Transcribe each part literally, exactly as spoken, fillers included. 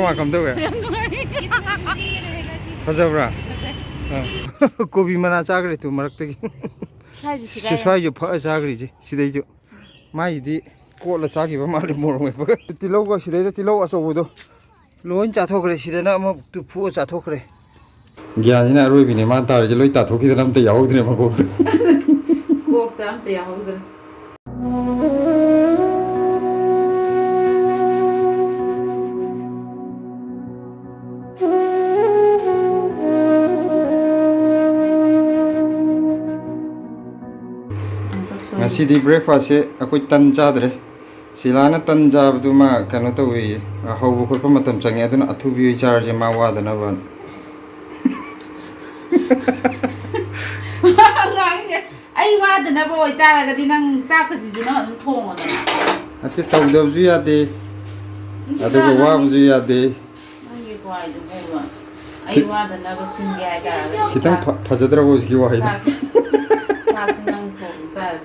ꯃꯥ ꯀꯝꯗꯧꯋꯦ? ꯌꯥꯝ ꯅꯨꯡꯉꯥꯏ꯫ ꯐꯖꯕ꯭ꯔꯥ? ꯐꯖꯩ꯫ ꯑꯥ꯫ ꯀꯣꯕꯤ ꯃꯅꯥ ꯆꯥꯈ꯭ꯔꯦ ꯇꯨ ꯃꯔꯛꯇꯒꯤ꯫ ꯁ꯭ꯋꯥꯏꯁꯦ ꯁꯤ ꯁꯦꯒꯥꯏꯔꯦ꯫ ꯁ꯭ꯋꯥꯏꯁꯨ ꯐꯖ ꯆꯥꯈ꯭ꯔꯤꯁꯦ ꯁꯤꯗꯩꯁꯨ꯫ ꯃꯥꯏꯗꯤ ꯀꯣꯠꯂ ꯆꯥꯈꯤꯕ ꯃꯥꯜꯂꯦ ꯃꯣꯔꯣꯛ ꯃꯦꯠꯄꯒ꯫ ꯇꯤꯜꯍꯧꯒ ꯁꯤꯗꯩꯗ ꯇꯤꯜꯍꯧ ꯑꯆꯧꯕꯗꯣ ꯂꯣꯏ ꯆꯥꯊꯣꯛꯈ꯭ꯔꯦ꯫ ꯁꯤꯗꯅ ꯑꯃꯨꯛ ꯇꯨ ꯐꯨꯑ ꯆꯥꯊꯣꯛꯈ꯭ꯔꯦ꯫ ꯒ꯭ꯌꯥꯟꯁꯤꯅ ꯑꯔꯣꯏꯕꯤꯅꯦ ꯃꯥꯅ ꯇꯥꯔꯤꯁꯦ, ꯂꯣꯏ ꯇꯥꯊꯣꯛꯈꯤꯗꯅ ꯑꯝꯇ ꯌꯥꯎꯍꯧꯗ꯭ꯔꯦ ꯃꯀꯣꯛꯇ꯫ ꯀꯣꯛꯇ ꯑꯝꯇ ꯌꯥꯎꯍꯧꯗ꯭ꯔꯦ꯫ ꯉꯁꯤꯗꯤ breakfastꯁꯦ ꯑꯩꯈꯣꯏ ꯇꯟ ꯆꯥꯗ꯭ꯔꯦ꯫ ꯁꯤꯂꯥꯅ ꯇꯟ ꯆꯥꯕꯗꯨ ꯃꯥ ꯀꯩꯅꯣ ꯇꯧꯋꯦꯌꯦ, ꯍꯧꯕ ꯈꯣꯠꯄ ꯃꯇꯝ ꯆꯪꯉꯦ, ꯑꯗꯨꯅ ꯑꯊꯨꯕꯤ ꯑꯣꯏ ꯆꯥꯔꯁꯦ ꯃꯥ ꯋꯥꯗꯅꯕꯅ꯫ ꯑꯉꯥꯡꯁꯦ, ꯑꯩ ꯋꯥꯗꯅꯕ ꯑꯣꯏꯇꯥꯔꯒꯗꯤ ꯅꯪ ꯆꯥꯛꯀꯁꯤꯁꯨ ꯅꯪ ꯑꯗꯨꯝ ꯊꯣꯡꯉꯣꯗꯅ꯫ ꯅꯠꯇꯦ, ꯇꯧꯗꯕꯁꯨ ꯌꯥꯗꯦ, ꯅꯠꯇꯦ, ꯑꯗꯨꯒ ꯅꯪ ꯋꯥꯕꯁꯨ ꯌꯥꯗꯦ꯫ ꯅꯪꯒꯤ ꯈ꯭ꯋꯥꯏꯗꯨꯕꯨꯕ ꯑꯩ ꯋꯥꯗꯅꯕ ꯁꯤꯟꯒꯦ ꯍꯥꯏꯇꯥꯔꯒꯗꯤ ꯈꯤꯇꯪ ꯆꯥꯛ-, ꯐ-, ꯐꯖꯗ꯭ꯔꯕꯣ ꯍꯧꯖꯤꯛꯀꯤ ꯋꯥꯍꯩꯗꯣ? ꯆꯥꯛ-, ꯆꯥꯛꯁꯨ ꯅꯪ ꯊꯣꯡ ꯇꯥꯔꯦ꯫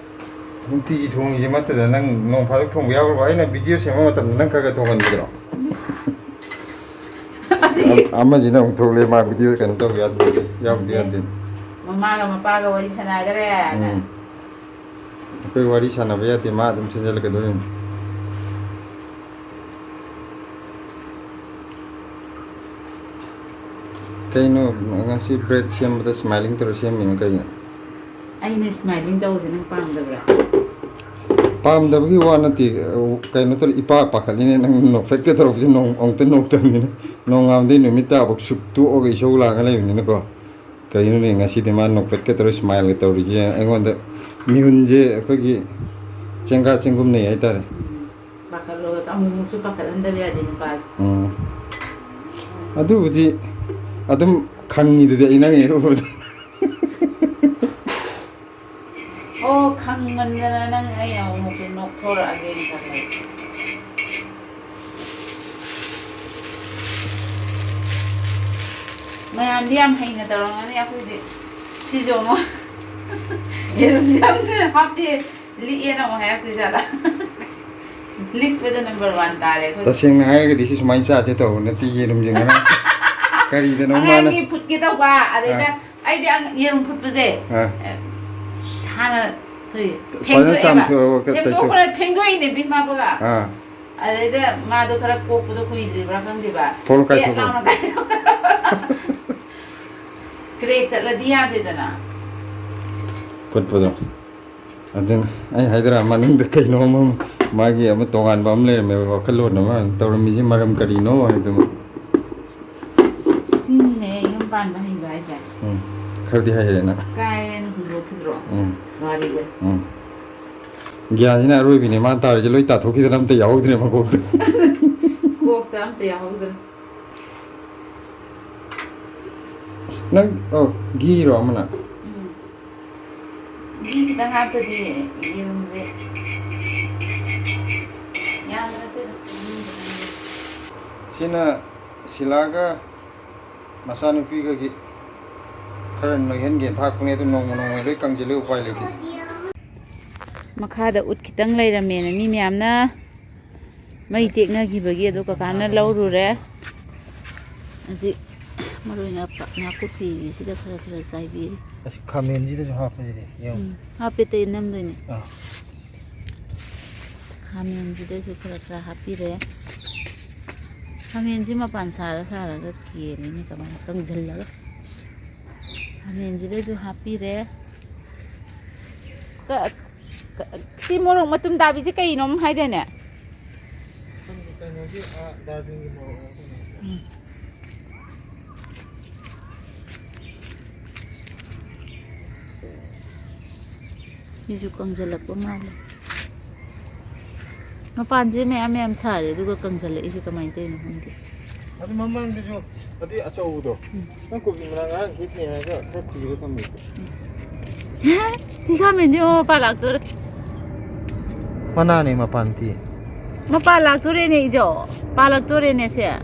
ꯅꯨꯡꯇꯤꯒꯤ ꯊꯣꯡꯉꯤꯁꯦ ꯅꯠꯇꯗ ꯅꯪ ꯅꯣꯡ ꯐꯥꯗꯣꯛ ꯊꯣꯡꯕ ꯌꯥꯎꯈ꯭ꯔꯕ? ꯑꯩꯅ video ꯁꯦꯝꯕ ꯃꯇꯝꯗ ꯅꯪ ꯈꯔ ꯈꯔ ꯊꯣꯡꯍꯟꯕꯤꯗ꯭ꯔꯣ? ꯑꯁꯤ ꯑꯝ-, ꯑꯃꯁꯤꯅ ꯑꯃꯨꯛ ꯊꯣꯛꯂꯛꯑꯦ, ꯃꯥ video ꯀꯩꯅꯣ ꯇꯧꯕ ꯌꯥꯗꯦ, ꯌꯥꯎꯗꯤ ꯅꯠꯇꯦ꯫ ꯌꯥꯗꯦ꯫ ꯃꯃꯥꯒ ꯃꯄꯥꯒ ꯋꯥꯔꯤ ꯁꯥꯟꯅꯈ꯭ꯔꯦ꯫ ꯎꯝ꯫ ꯑꯩꯈꯣꯏ ꯋꯥꯔꯤ ꯁꯥꯟꯅꯕ ꯌꯥꯗꯦ, ꯃꯥ ꯑꯗꯨꯝ ꯆꯦꯟꯁꯤꯜꯂꯛꯀꯗꯣꯔꯤꯅꯤ꯫ ꯀꯩꯅꯣ, ꯉꯁꯤ bread ꯁꯦꯝꯕꯗ smiling ꯇꯧꯔ ꯁꯦꯝꯃꯤꯅꯣ ꯀꯩꯒꯤꯅꯣ? ꯑꯩꯅ smiling ꯇꯧꯕꯁꯦ ꯅꯪ ꯄꯥꯝꯗꯕ꯭ꯔꯥ? ꯄꯥꯝꯗꯕꯒꯤ ꯋꯥ ꯅꯠꯇꯦ, ꯀꯩꯅꯣ ꯇꯧꯔ ꯏꯄꯥ ꯄꯥꯈꯠꯂꯤꯅꯦ, ꯅꯪ ꯅꯣꯛꯐꯦꯠꯀ ꯇꯧꯔꯛꯄꯁꯦ ꯅꯣꯡ-, ꯑꯃꯨꯛꯇ ꯅꯣꯛꯇꯕꯅꯤꯅ, ꯅꯣꯡꯉꯥꯟꯕꯗꯩ ꯅꯨꯃꯤꯠ ꯇꯥꯕꯧ ꯁꯨꯛ ꯇꯣꯛꯑꯒ ꯏꯁꯧ ꯂꯥꯡꯉ ꯂꯩꯕꯅꯤꯅꯀꯣ꯫ ꯀꯔꯤꯅꯣꯅꯦ ꯉꯁꯤꯗꯤ ꯃꯥ ꯅꯣꯛꯐꯦꯠꯀ ꯇꯧꯔ smileꯒ ꯇꯧꯔꯤꯁꯦ? ꯑꯩꯉꯣꯟꯗ ꯃꯤꯍꯨꯟꯁꯦ ꯑꯩꯈꯣꯏꯒꯤ ꯆꯦꯡꯒꯥ ꯆꯦꯡꯒꯨꯝꯅꯩ ꯍꯥꯏꯇꯥꯔꯦ꯫ ꯎꯝ, ꯄꯥꯈꯠꯂꯣ, ꯑꯃꯨꯛꯃꯨꯛꯁꯨ ꯄꯥꯈꯠꯍꯟꯗꯕ ꯌꯥꯗꯦ ꯅꯨꯄꯥꯁꯦ꯫ ꯎꯝ꯫ ꯑꯗꯨꯕꯨꯗꯤ ꯑꯗꯨꯝ ꯈꯪꯉꯤꯗꯨꯗꯤ ꯑꯩ ꯅꯪ ꯍꯦꯛ ꯎꯕꯗ꯫ ꯑꯣ, ꯈꯪꯃꯟꯗꯅ ꯅꯪ ꯑꯩ ꯑꯃꯨꯛꯃꯨꯛꯁꯨ ꯅꯣꯛꯊꯣꯔꯛꯑꯒꯦꯅ ꯈꯜꯂꯦ꯫ ꯃꯌꯥꯝꯗꯤ ꯌꯥꯝ ꯍꯩꯅ ꯇꯧꯔꯝꯒꯅꯤ, ꯑꯩꯈꯣꯏꯗꯤ ꯁꯤꯁꯨ ꯑꯃꯨꯛ ꯌꯦꯔꯨꯝꯁꯦ ꯌꯥꯝꯅ ꯍꯥꯞꯇꯦ, ꯂꯤꯛꯑꯦꯅ ꯑꯃꯨꯛ ꯍꯥꯏꯔꯛꯇꯣꯏ ꯖꯥꯠꯂꯥ? ꯂꯤꯛꯄꯗ ꯅꯝꯕꯔ ꯋꯥꯟ ꯇꯥꯔꯦ ꯑꯩꯈꯣꯏ꯫ ꯇꯁꯦꯡꯅ ꯍꯥꯏꯔꯒꯗꯤ ꯁꯤ ꯁꯨꯃꯥꯏꯅ ꯆꯥꯗꯦ ꯇꯧꯕ ꯅꯠꯇꯦ, ꯌꯦꯔꯨꯝꯁꯦ ꯉꯔꯥꯡ ꯀꯔꯤꯗꯅꯣ ꯃꯥꯅ ꯑꯉꯥꯡꯒꯤ ꯐꯨꯠꯀꯦ ꯇꯧꯕ꯫ ꯑꯗꯩꯗ ꯑꯥ꯫ ꯑꯩꯗꯤ ꯑꯉ- ꯌꯦꯔꯨꯝ ꯐꯨꯠꯄꯁꯦ ꯑꯥ꯫ ꯑꯦ, ꯍꯥꯟꯅ ꯀꯔꯤ ꯐꯖꯅ ꯐꯦꯡꯗꯣꯛꯑꯦꯕ꯫ ꯆꯥꯝꯊꯣꯛꯑꯒ ꯁꯦꯝꯗꯣꯛ ꯇꯩꯊꯣꯛ- ꯈꯔ ꯐꯦꯡꯗꯣꯛꯏꯅꯦ ꯕꯤꯃꯥꯕꯒ꯫ ꯑꯥ꯫ ꯑꯗꯩꯗ ꯃꯥꯗꯣ ꯈꯔ ꯀꯣꯛꯄꯗꯣ ꯀꯨꯏꯗ꯭ꯔꯤꯕ꯭ꯔꯥ ꯈꯪꯗꯦꯕ꯫ ꯊꯣꯛꯂꯛ ꯀꯥꯏ ꯄꯦꯠ ꯊꯣꯛꯂꯛ- ꯂꯥꯎꯅ ꯀꯥꯏ-꯫ ꯀ꯭ꯔꯦꯛ ꯆꯠꯂꯗꯤ ꯌꯥꯗꯦꯗꯅ꯫ ꯐꯨꯠꯄꯗꯣ꯫ ꯑꯗꯨꯅ ꯑꯩ ꯍꯥꯏꯗꯔꯥ, ꯃꯅꯨꯡꯗ ꯀꯩꯅꯣꯝ ꯑꯃ, ꯃꯥꯒꯤ ꯑꯃ ꯇꯣꯉꯥꯟꯕ ꯑꯃ ꯂꯩꯔꯝꯃꯦꯕ, ꯋꯥꯈꯜꯂꯣꯟ ꯑꯃ ꯇꯧꯔꯝꯃꯤꯁꯤ ꯃꯔꯝ ꯀꯔꯤꯅꯣ ꯍꯥꯏꯕꯗꯨꯃ꯫ ꯁꯤꯅꯤꯅꯦ ꯌꯨꯝ ꯄꯥꯟꯕ ꯍꯩꯕ ꯍꯥꯏꯁꯦ꯫ ꯎꯝ, ꯈꯔꯗꯤ ꯍꯩꯔꯦꯅ꯫ ꯀꯥꯏꯔꯦꯅ ꯍꯨꯟꯗꯣꯛꯈꯤꯗ꯭ꯔꯣ? ꯎꯝ꯫ ꯋꯥꯔꯤꯗ꯫ ꯎꯝ꯫ ꯒ꯭ꯌꯥꯟꯁꯤꯅ ꯑꯔꯣꯏꯕꯤꯅꯦ ꯃꯥꯅ ꯇꯥꯔꯤꯁꯦ, ꯂꯣꯏ ꯇꯥꯊꯣꯛꯈꯤꯗꯅ ꯑꯝꯇ ꯌꯥꯎꯍꯧꯗ꯭ꯔꯦ ꯃꯀꯣꯛꯇ꯫ ꯀꯣꯛꯇ ꯑꯝꯇ ꯌꯥꯎꯍꯧꯗ꯭ꯔꯦ꯫ ꯑꯁ, ꯅꯪ, ꯑꯣ, ꯘꯤꯔꯣ ꯑꯃꯅ? ꯎꯝ꯫ ꯘꯤ ꯈꯤꯇꯪ ꯍꯥꯞꯇꯗꯤ ꯌꯦꯔꯨꯝꯁꯦ ꯌꯥꯝꯕ ꯅꯠꯇꯦꯗ꯫ ꯁꯤꯅ ꯁꯤꯂꯥꯒ ꯃꯆꯥꯅꯨꯄꯤꯒꯒꯤ ꯈꯔ ꯅꯣꯏꯍꯟꯒꯦꯅ ꯊꯥꯛꯄꯅꯦ, ꯑꯗꯨ ꯅꯣꯡꯃ ꯅꯣꯡꯃꯒꯤ ꯂꯣꯏ ꯀꯪꯁꯤꯜꯂꯦ, ꯎꯄꯥꯏ ꯂꯩꯇꯦ꯫ ꯃꯈꯥꯗ ꯎꯠ ꯈꯤꯇꯪ ꯂꯩꯔꯝꯃꯦꯅ ꯃꯤ ꯃꯌꯥꯝꯅ ꯃꯩ ꯇꯦꯛꯅꯈꯤꯕꯒꯤ ꯑꯗꯨ ꯀꯀꯥꯅ ꯂꯧꯔꯨꯔꯦ꯫ ꯍꯧꯖꯤꯛ ꯃꯔꯨ ꯑꯣꯏꯅ ꯄ-, ꯅꯥꯀꯨꯞꯄꯤꯁꯤꯗ ꯈꯔ ꯈꯔ ꯆꯥꯏꯕꯤꯔꯤ꯫ ꯑꯁꯤ ꯈꯥꯃꯦꯟꯁꯤꯗꯁꯨ ꯍꯥꯞꯄꯁꯤꯗꯤ ꯌꯦꯡꯉꯨ꯫ ꯎꯝ, ꯍꯥꯞꯄꯦ, ꯑꯇꯩ ꯅꯝꯗꯣꯏꯅꯦ꯫ ꯑꯥ꯫ ꯈꯥꯃꯦꯟꯁꯤꯗꯁꯨ ꯈꯔ ꯈꯔ ꯍꯥꯞꯄꯤꯔꯦ꯫ ꯈꯥꯃꯦꯟꯁꯤ ꯃꯄꯥꯟ ꯁꯥꯔ ꯁꯥꯔꯒ ꯀꯦꯜꯂꯤꯅꯦ, ꯀꯃꯥꯏꯅ ꯀꯪꯁꯤꯜꯂꯒ꯫ ꯈꯥꯃꯦꯟꯁꯤꯗꯁꯨ ꯍꯥꯞꯄꯤꯔꯦ꯫ ꯀ-, ꯀ-, ꯁꯤ ꯃꯣꯔꯣꯛ ꯃꯇꯨꯝ ꯇꯥꯕꯤꯁꯦ ꯀꯩꯅꯣꯝ ꯍꯥꯏꯗꯥꯏꯅꯦ? ꯀꯩꯅꯣꯒꯤ, ꯑꯥ, ꯗꯥꯔꯖꯤꯂꯤꯡꯒꯤ ꯃꯣꯔꯣꯛ ꯑꯣꯏꯔꯝꯒꯅꯤ꯫ ꯎꯝ꯫ ꯁꯤꯁꯨ ꯀꯪꯁꯤꯜꯂꯛꯄ ꯃꯥꯜꯂꯦ꯫ ꯃꯄꯥꯟꯁꯦ ꯃꯌꯥꯝ ꯃꯌꯥꯝ ꯁꯥꯔꯦ, ꯑꯗꯨꯒ ꯀꯪꯁꯤꯜꯂꯛꯏꯁꯦ ꯀꯃꯥꯏꯅ ꯇꯧꯔꯤꯅꯣ ꯈꯪꯗꯦ꯫ ꯑꯗꯨ ꯃꯃꯥꯡꯗꯁꯨ ꯑꯗꯨ ꯑꯆꯧꯕꯗꯣ, ꯎꯝ꯫ ꯅꯪ ꯀꯣꯕꯤ ꯃꯅꯥ ꯉꯔꯥꯡ ꯍꯤꯠꯅꯦ ꯍꯥꯏꯔꯒ ꯈꯔ ꯊꯤꯔ ꯊꯝꯃꯤꯗꯣ꯫ ꯁꯤ ꯈꯥꯃꯦꯟꯁꯤ ꯑꯃꯨꯛ ꯃꯄꯥꯟ ꯂꯥꯛꯇꯣꯔꯦ꯫ ꯃꯅꯥꯅꯦ, ꯃꯄꯥꯟ ꯅꯠꯇꯦ꯫ ꯃꯄꯥꯟ ꯂꯥꯛꯇꯣꯔꯦꯅꯦ, ꯏꯖꯧ꯫ ꯄꯥꯜꯂꯛꯇꯣꯔꯦꯅꯦ ꯁꯦ꯫ ꯑꯦ,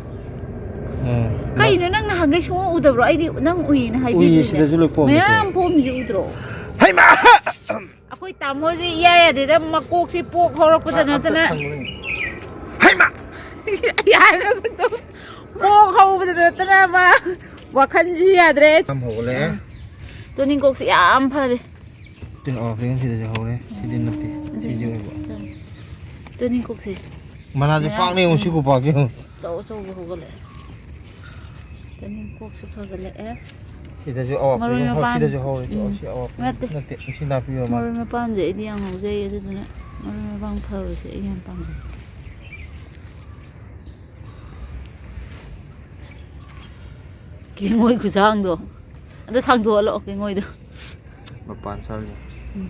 ꯀꯩꯅꯣ, ꯅꯪ ꯅꯍꯥꯟꯈꯩ ꯁꯨꯡꯎ ꯎꯗꯕ꯭ꯔꯣ? ꯑꯩꯗꯤ ꯅꯪ ꯎꯏꯅ ꯍꯥꯏꯕꯤꯗ꯭ꯔꯤꯅꯦ꯫ ꯎꯏꯌꯦ, ꯁꯤꯗꯁꯨ ꯂꯣꯏ ꯄꯣꯝꯃꯦ ꯃꯌꯥꯝ ꯁꯦ꯫ ꯄꯣꯝꯃꯤꯁꯦ ꯎꯗ꯭ꯔꯣ? ꯍꯩꯃꯥ! ꯑꯩꯈꯣꯏ ꯇꯥꯃꯣꯁꯦ ꯏꯌꯥ ꯌꯥꯗꯦꯗ, ꯃꯀꯣꯛꯁꯤ ꯄꯣꯛ ꯍꯧꯔꯛꯄꯗ ꯅꯠꯇꯅ꯫ ꯍꯩꯃꯥ! ꯌꯥꯔꯦ, ꯃꯁꯛꯇꯣ꯫ ꯄꯣꯛ ꯍꯧꯕꯗ ꯅꯠꯇꯅ ꯃꯥ ꯋꯥꯈꯜꯁꯤ ꯌꯥꯗ꯭ꯔꯦ꯫ ꯌꯥꯝ ꯍꯧꯒꯠꯂꯛꯑꯦ꯫ ꯇꯣꯅꯤꯡꯀꯣꯛꯁꯤ ꯌꯥꯝ ꯐꯔꯦ꯫ ꯁꯤ, ꯑꯣ, ꯁꯤꯗꯁꯨ ꯍꯧꯔꯦ꯫ ꯁꯤꯗꯤ ꯅꯠꯇꯦ꯫ ꯁꯤꯗꯤ ꯑꯣꯏꯕ꯫ ꯇꯣꯅꯤꯡꯀꯣꯛꯁꯦ ꯃꯅꯥꯁꯦ ꯃꯌꯥꯝ ꯄꯥꯛꯅ ꯌꯦꯡꯉꯨ, ꯁꯤ ꯈꯨꯄꯥꯛꯁꯦ ꯌꯦꯡꯉꯨ꯫ ꯑꯆꯧ ꯑꯆꯧꯕ ꯍꯧꯒꯠꯂꯛꯑꯦ꯫ ꯇꯣꯅꯤꯡꯀꯣꯛꯁꯨ ꯐꯒꯠꯂꯛꯑꯦ꯫ ꯁꯤꯗꯁꯨ ꯑꯋꯥꯠꯄ ꯃꯔꯣꯏ ꯌꯦꯡꯉꯨ꯫ ꯃꯄꯥꯡ꯫ ꯁꯤꯗꯁꯨ ꯍꯧꯔꯦ꯫ ꯁꯤ, ꯎꯝ꯫ ꯁꯤ ꯑꯋꯥꯠꯄ ꯅꯠꯇꯦ꯫ ꯅꯠꯇꯦ꯫ ꯁꯤ ꯅꯥꯄꯤ ꯑꯣꯏꯔ ꯃꯥꯜꯂꯦ꯫ ꯃꯔꯣꯏ ꯃꯄꯥꯡꯁꯦ ꯑꯩꯗꯤ ꯌꯥꯝ ꯉꯧꯖꯩ, ꯑꯗꯨꯗꯨꯅ ꯃꯔꯣꯏ ꯃꯄꯥꯡ ꯐꯕꯁꯦ ꯑꯩ ꯌꯥꯝ ꯄꯥꯝꯖꯩ꯫ ꯀꯦꯡꯉꯣꯏ ꯈꯨꯁꯥꯡꯗꯣ꯫ ꯑꯗꯣ ꯁꯥꯡꯗꯣꯛꯍꯜꯂꯛꯑꯣ ꯀꯦꯡꯉꯣꯏꯗꯣ꯫ ꯃꯄꯥꯟ ꯁꯥꯠꯂꯤ꯫ ꯎꯝ꯫